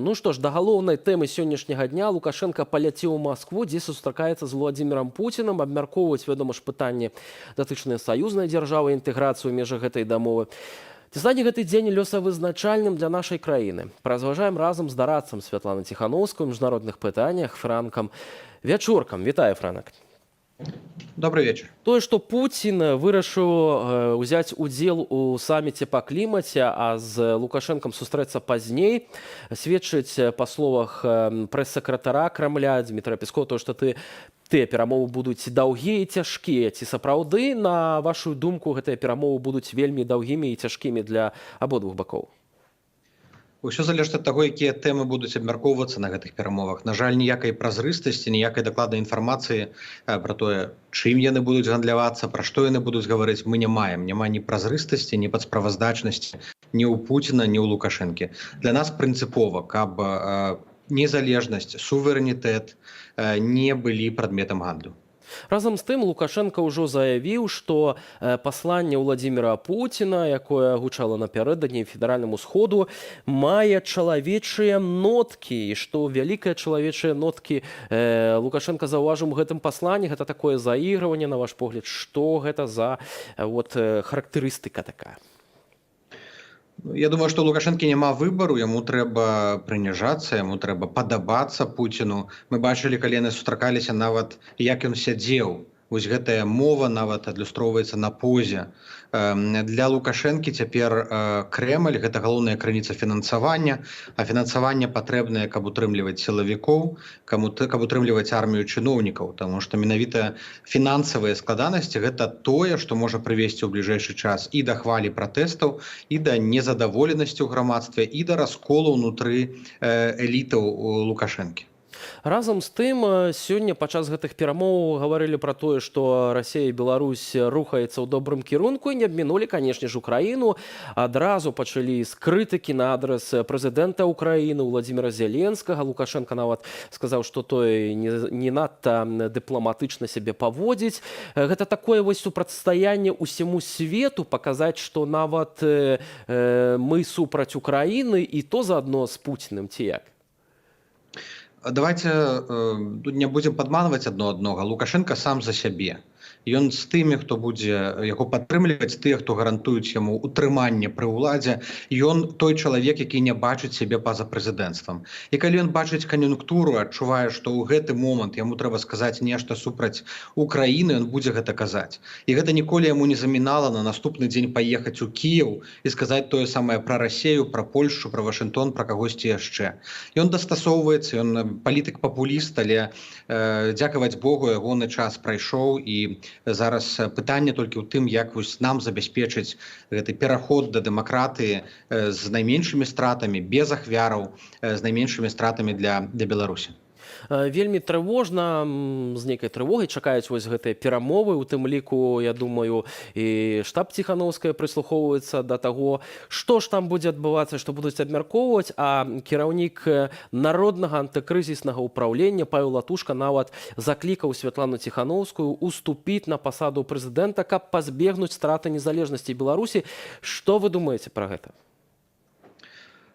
Ну што ж, да галоўнай тэмы сённяшняга дня. Лукашэнка паляцеў у Маскву, дзе сустракаецца з Уладзімірам Пуціным, абмяркоўваць, вядома ж, пытанні, датычныя саюзнай дзяржавы, інтэграцыю ў межах гэтай дамовы. Ці стане гэты дзень лёсавызначальным для нашай краіны? Разважаем разам з дарадцам Святланы Ціханоўскай у міжнародных пытаннях Франкам Вячоркам. Вітаю, Франак. Добрый вечер. Тое, што Пуцін вырашыў узяць удзел у саміце па клімаце, а з Лукашэнкам сустрэцца пазней, сведчыць, па словах прэс-сакратара Крамля Дзмітрыя Пяскова, то, што тыя перамовы будуць даўгія і цяжкія. Ці сапраўды, на вашу думку, гэтыя перамовы будуць вельмі даўгімі і цяжкімі для абодвух бакоў? Усё залежыць ад таго, якія тэмы будуць абмяркоўвацца на гэтых перамовах. На жаль, ніякай празрыстасці, ніякай дакладнай інфармацыі пра тое, чым яны будуць гандлявацца, пра што яны будуць гаварыць, мы не маем. Няма ні празрыстасці, ні падсправаздачнасці ні ў Пуціна, ні ў Лукашэнкі. Для нас прынцыпова, каб незалежнасць, суверэнітэт не былі прадметам гандлю. Разам з тым Лукашэнка ўжо заявіў, што пасланне Уладзіміра Пуціна, якое гучала напярэдадні федэральнаму сходу, мае чалавечыя ноткі, і што вялікія чалавечыя ноткі Лукашэнка заўважыў у гэтым пасланні. Гэта такое заігрыванне, на ваш погляд, што гэта за вот характарыстыка такая? Я думаю, што Лукашэнкі няма выбару, яму трэба прыніжацца, яму трэба падабацца Пуціну. Мы бачылі, калі яны сустракаліся, нават як ён сядзеў. Вось гэтая мова нават адлюстроўваецца на позе. Для Лукашэнкі цяпер Крэмль — гэта галоўная крыніца фінансавання, а фінансаванне патрэбнае, каб утрымліваць сілавікоў, каб утрымліваць армію чыноўнікаў, таму што менавіта фінансавыя складанасці — гэта тое, што можа прывесці ў бліжэйшы час і да хвалі пратэстаў, і да незадаволенасці ў грамадстве, і да расколу ўнутры элітаў Лукашэнкі. Разам з тым сёння падчас гэтых перамоў гаварылі пра тое, што Расія і Беларусь рухаецца ў добрым кірунку, і не абмінулі, канешне ж, Украіну. Адразу пачалі з крытыкі на адрас прэзідэнта Украіны Уладзіміра Зяленскага. Лукашэнка нават сказаў, што той не надта дыпламатычна сябе паводзіць. Гэта такое вось супрацьстаянне ўсяму свету, паказаць, што нават мы супраць Украіны і то заадно з Пуціным, ці як? Давайте тут не будзем падманваць адно аднога. Лукашэнка сам за сябе. Ён з тымі, хто будзе яго падтрымліваць, тыя, хто гарантуюць яму утрыманне пры ўладзе. Ён той чалавек, які не бачыць сябе па-за прэзідэнцтвам. І калі ён бачыць кан'юнктуру, адчувае, што ў гэты момант яму трэба сказаць нешта супраць Украіны, ён будзе гэта казаць. І гэта ніколі яму не замінала на наступны дзень паехаць у Кіеў і сказаць тое самае пра Расею, пра Польшу, пра Вашынгтон, пра кагосьці яшчэ. Ён дастасоўваецца, ён палітык папуліст, але дзякаваць Богу, ягоны час прайшоў, і зараз пытанне толькі ў тым, як вось нам забяспечыць гэты пераход да дэмакратыі з найменшымі стратамі, без ахвяраў, з найменшымі стратамі для Беларусі. Вельмі трывожна, з нейкай трывогай чакаюць вось гэтыя перамовы, у тым ліку, я думаю, і штаб Ціханоўская прыслухоўваецца да таго, што ж там будзе адбывацца, што будуць абмяркоўваць. А кіраўнік Народнага антыкрызіснага ўпраўлення Павел Латушка нават заклікаў Святлану Ціханоўскую уступіць на пасаду прэзідэнта, каб пазбегнуць страты незалежнасці Беларусі. Што вы думаеце пра гэта?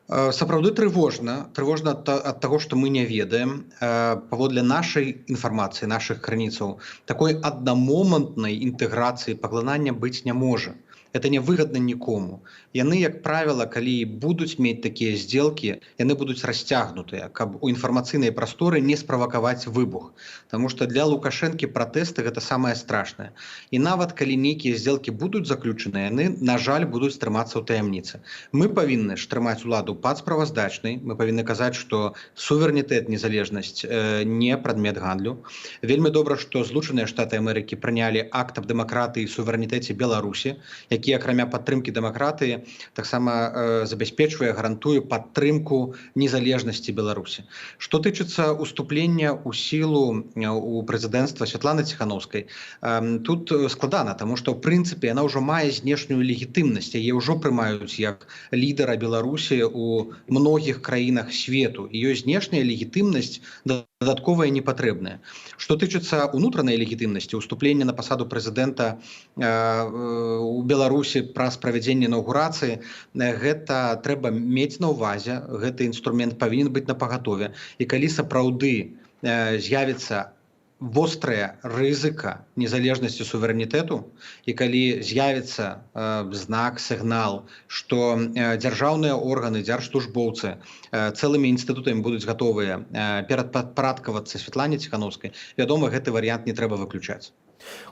Сапраўды трывожна, трывожна ад таго, што мы не ведаем. Паводле нашай інфармацыі, нашых крыніцаў, такой аднамомантнай інтэграцыі, паглынання быць не можа. Это невыгодна нікому. Яны, як правіла, калі будуць мець такія сделки, яны будуць расцягнутыя, каб у інфармацыйнай прасторы не справакаваць выбух. Таму што для Лукашэнкі пратэсты — гэта самае страшнае. І нават калі нейкія сделки будуць заключаныя, яны, на жаль, будуць трымацца ў таямніцы. Мы павінны ж трымаць уладу падсправаздачнай, мы павінны казаць, што суверэнітэт, незалежнасць не прадмет гандлю. Вельмі добра, што Злучаныя Штаты Амерыкі прынялі Акт аб дэмакратыі і суверэнітэце Беларусі, які, акрамя падтрымкі дэмакратыі, таксама забяспечвае, гарантуе падтрымку незалежнасці Беларусі. Што тычыцца уступлення ў сілу у прэзідэнцтва Святланы Ціханоўскай, тут складана, таму што ў прынцыпе яна ўжо мае знешнюю легітымнасць, яе ўжо прымаюць як лідара Беларусі у многіх краінах свету. Ее знешняя легітымнасць дадатковая не патрэбная. Што тычыцца унутранай легітымнасці, уступлення на пасаду прэзідэнта у Беларусі Беларусі праз правядзенне інаўгурацыі, гэта трэба мець на ўвазе, гэты інструмент павінен быць на пагатове. І калі сапраўды з'явіцца вострая рызыка незалежнасці, суверэнітэту, і калі з'явіцца знак, сігнал, што дзяржаўныя органы, дзяржслужбоўцы цэлымі інстытутамі будуць гатовыя перадпарадкавацца Святлане Ціхановскай, вядома, гэты варыянт не трэба выключаць.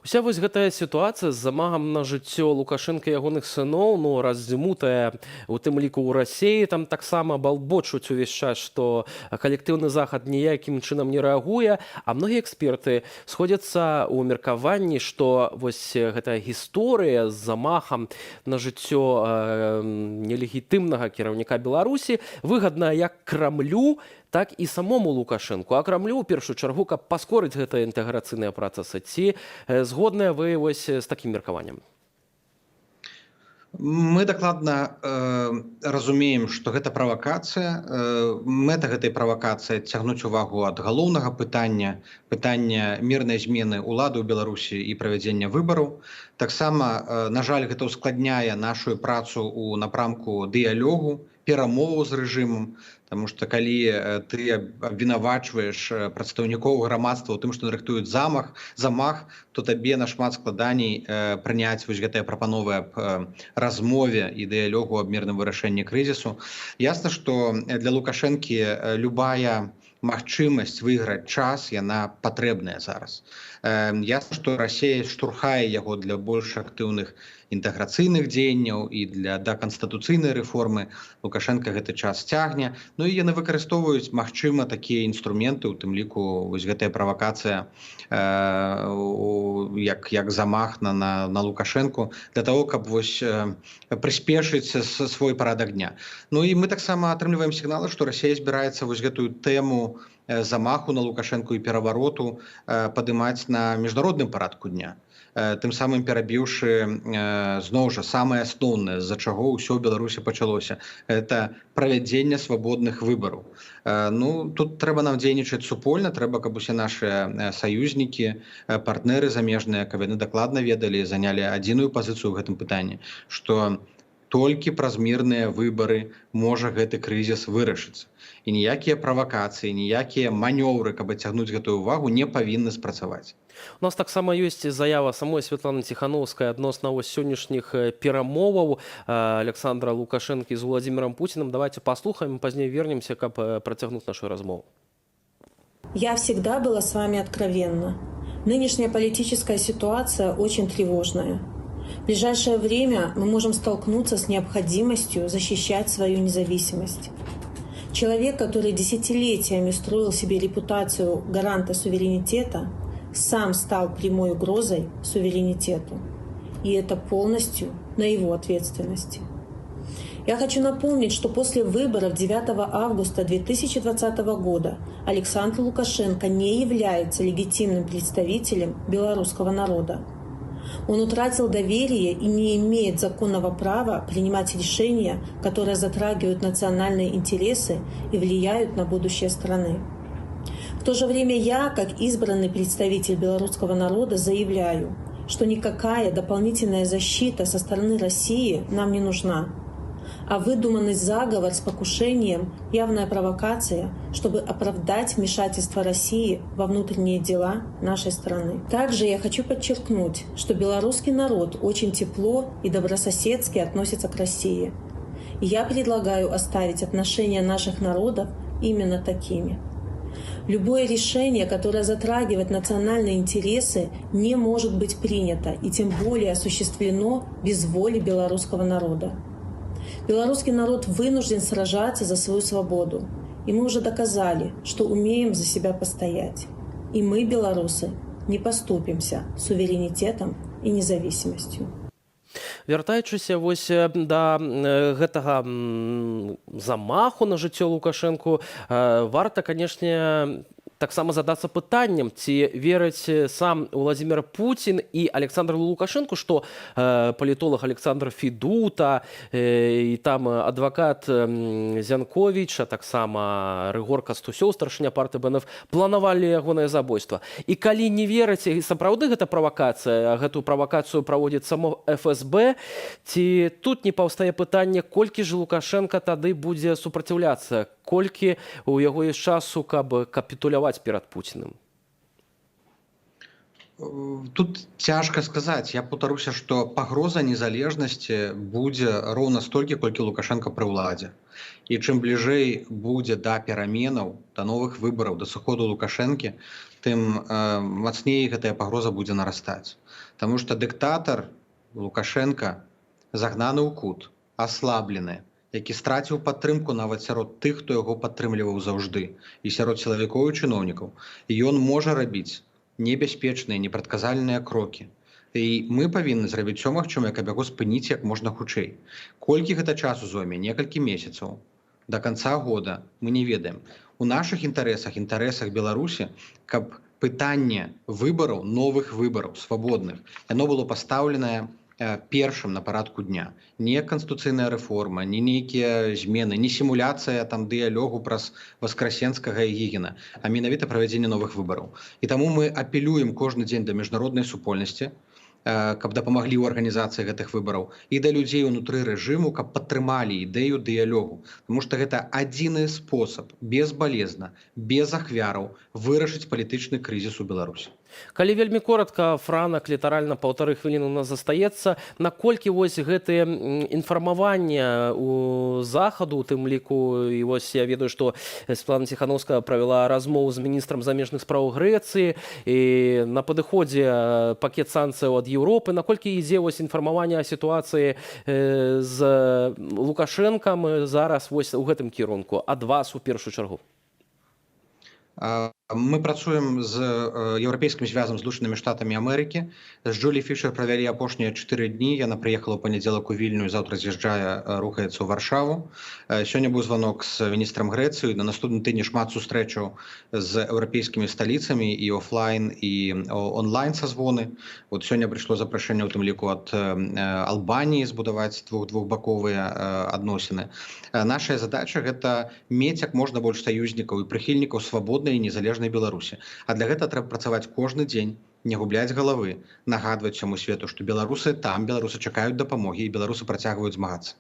Уся вось гэтая сітуацыя з замахам на жыццё Лукашэнка, ягоных сыноў, ну, раздзьмутая у тым ліку ў Расеі, там таксама балбочуць увесь час, што калектыўны Захад ніякім чынам не рэагуе. А многія эксперты сходзяцца ў меркаванні, што вось гэтая гісторыя з замахам на жыццё нелегітымнага кіраўніка Беларусі выгадная як Крамлю, так і самому Лукашэнку, а Крамлю ў першую чаргу, каб паскорыць гэтыя інтэграцыйныя працэсы. Ці згодныя вы вось з такім меркаваннем? Мы дакладна разумеем, што гэта правакацыя. Мэта гэтай правакацыі — цягнуць увагу ад галоўнага пытання, пытання мірнай змены ўлады ў Беларусі і правядзення выбараў. Таксама, на жаль, гэта ўскладняе нашу працу ў напрамку дыялогу, перамоваў з рэжымам. Таму што калі ты абвінавачваеш прадстаўнікоў грамадства ў тым, што рыхтуюць замах, то табе нашмат складаней прыняць вось гэтыя прапановы аб размове і дыялогу аб мірным вырашэнні крызісу. Ясна, што для Лукашэнкі любая магчымасць выйграць час, яна патрэбная зараз. Ясна, што Расія штурхае яго для больш актыўных інтэграцыйных дзеянняў і для даканстытуцыйнай рэформы. Лукашэнка гэты час цягне. Ну і яны выкарыстоўваюць, магчыма, такія інструменты, у тым ліку вось гэтая правакацыя, як замах на Лукашэнку, для того, каб вось прыспешыць свой парадак дня. Ну і мы таксама атрымліваем сігналы, што Расія збіраецца вось гэтую тэму замаху на Лукашэнку і перавароту падымаць на міжнародным парадку дня, тым самым перабіўшы зноў жа самае асноўнае, з-за чаго ўсё ў Беларусі пачалося, это правядзенне свабодных выбараў. Ну, тут трэба нам дзейнічаць супольна, трэба, каб усе нашы саюзнікі, партнеры замежныя, каб яны дакладна ведалі, занялі адзіную пазіцыю ў гэтым пытанні, што толькі праз мірныя выбары можа гэты крызіс вырашыцца, і ніякія правакацыі, ніякія манёўры, каб адцягнуць гэтую увагу, не павінны спрацаваць. У нас таксама ёсць заява самой Святланы Ціхановскай адносна вось сённяшніх перамоваў Аляксандра Лукашэнкі з Уладзімірам Пуціным. Давайте паслухаем, пазней вернемся, каб працягнуць нашу размову. Я всегда была с вами откровенна. Нынешняя политическая ситуация очень тревожная. В ближайшее время мы можем столкнуться с необходимостью защищать свою независимость. Человек, который десятилетиями строил себе репутацию гаранта суверенитета, сам стал прямой угрозой суверенитету. И это полностью на его ответственности. Я хочу напомнить, что после выборов 9 августа 2020 года Александр Лукашенко не является легитимным представителем белорусского народа. Он утратил доверие и не имеет законного права принимать решения, которые затрагивают национальные интересы и влияют на будущее страны. В то же время я, как избранный представитель белорусского народа, заявляю, что никакая дополнительная защита со стороны России нам не нужна. А выдуманный заговор с покушением – явная провокация, чтобы оправдать вмешательство России во внутренние дела нашей страны. Также я хочу подчеркнуть, что белорусский народ очень тепло и добрососедски относится к России. И я предлагаю оставить отношения наших народов именно такими. Любое решение, которое затрагивает национальные интересы, не может быть принято и тем более осуществлено без воли белорусского народа. Белорусский народ вынужден сражаться за свою свободу. И мы уже доказали, что умеем за себя постоять. И мы, белорусы, не поступимся суверенитетом и независимостью. Вяртаючыся вось да гэтага замаху на жыццё Лукашэнку, варта, канешне, Таксама задацца пытаннем, ці верыць сам Уладзімір Пуцін і Аляксандр Лукашэнка, што палітолаг Аляксандр Федута і там адвакат Зянковіч, а таксама Рыгор Кастусёў, старшыня партыі БНФ, планавалі ягонае забойства. І калі не верыць, і сапраўды гэта правакацыя, а гэтую правакацыю праводзіць само ФСБ, ці тут не паўстае пытанне, колькі ж Лукашэнка тады будзе супраціўляцца, колькі у яго ёсць часу, каб капітуляваць перад Пуціным? Тут цяжка сказаць. Я паўтаруся, што пагроза незалежнасці будзе роўна столькі, колькі Лукашэнка пры ўладзе. І чым бліжэй будзе да пераменаў, да новых выбараў, да сыходу Лукашэнкі, тым мацней гэтая пагроза будзе нарастаць. Таму што дыктатар Лукашэнка, загнаны ў кут, аслаблены, які страціў падтрымку нават сярод тых, хто яго падтрымліваў заўжды, і сярод сілавікоў і чыноўнікаў, і ён можа рабіць небяспечныя, непрадказальныя крокі. І мы павінны зрабіць усё магчымае, каб яго спыніць як можна хутчэй. Колькі гэта часу зойме, некалькі месяцаў, до конца года, мы не ведаем. У нашых інтарэсах, інтарэсах Беларусі, каб пытанне выбараў, новых выбараў свабодных, яно было пастаўленае першым на парадку дня. Не канстытуцыйная рэформа, не нейкія змены, не сімуляцыя там дыялогу праз Васкрасенскага і Гігіна, а менавіта правядзенне новых выбараў. І таму мы апелюем кожны дзень да міжнароднай супольнасці, каб дапамаглі ў арганізацыі гэтых выбараў, і да людзей унутры рэжыму, каб падтрымалі ідэю дыялогу. Таму што гэта адзіны спосаб безбалезна, без ахвяраў вырашыць палітычны крызіс у Беларусі. Калі вельмі коратка, Франак, літаральна 1,5 хвіліны у нас застаецца, наколькі вось гэтыя інфармаванне у Захаду, у тым ліку і вось я ведаю, што Святлана Ціханоўская правяла размову з міністрам замежных спраў Грэцыі, і на падыходзе пакет санкцыяў ад Еўропы, наколькі ідзе вось інфармаванне о сітуацыі з Лукашэнкам зараз вось у гэтым кірунку ад вас у першую чаргу? Мы працуем з Еўрапейскім звязам, Злучанымі Штатамі Амерыкі. З Джулі Фішер правялі апошнія 4 дні. Яна прыехала ў панядзелак у Вільню, заўтра з'язджае, рухаецца ў Варшаву. Сёння быў званок з міністрам Грэцыі. На наступным тыдні шмат сустрэчаў з еўрапейскімі сталіцамі, і офлайн, і онлайн созвоны. Вот сёння прыйшло запрашэнне ў тым ліку ад Албаніі збудаваць двухбаковыя адносіны. Наша задача — гэта мець як можна больш саюзнікаў і прыхільнікаў свабоднай і незалежнай Беларусі. А для гэта трэба працаваць кожны дзень, не губляць галавы, нагадваць всяму свету, што беларусы там, беларусы чакаюць дапамогі і беларусы працягваюць змагацца.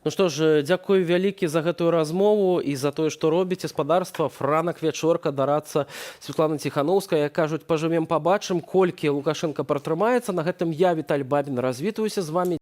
Ну што ж, дзякую вялікі за гэтую размову і за тое, што робіце, спадарства. Франак Вячорка, дарадца Святланы Ціханоўскай. Як кажуць, пажывем, пабачым, колькі Лукашэнка пратрымаецца. На гэтым я, Віталь Бабін, развітваюся з вами.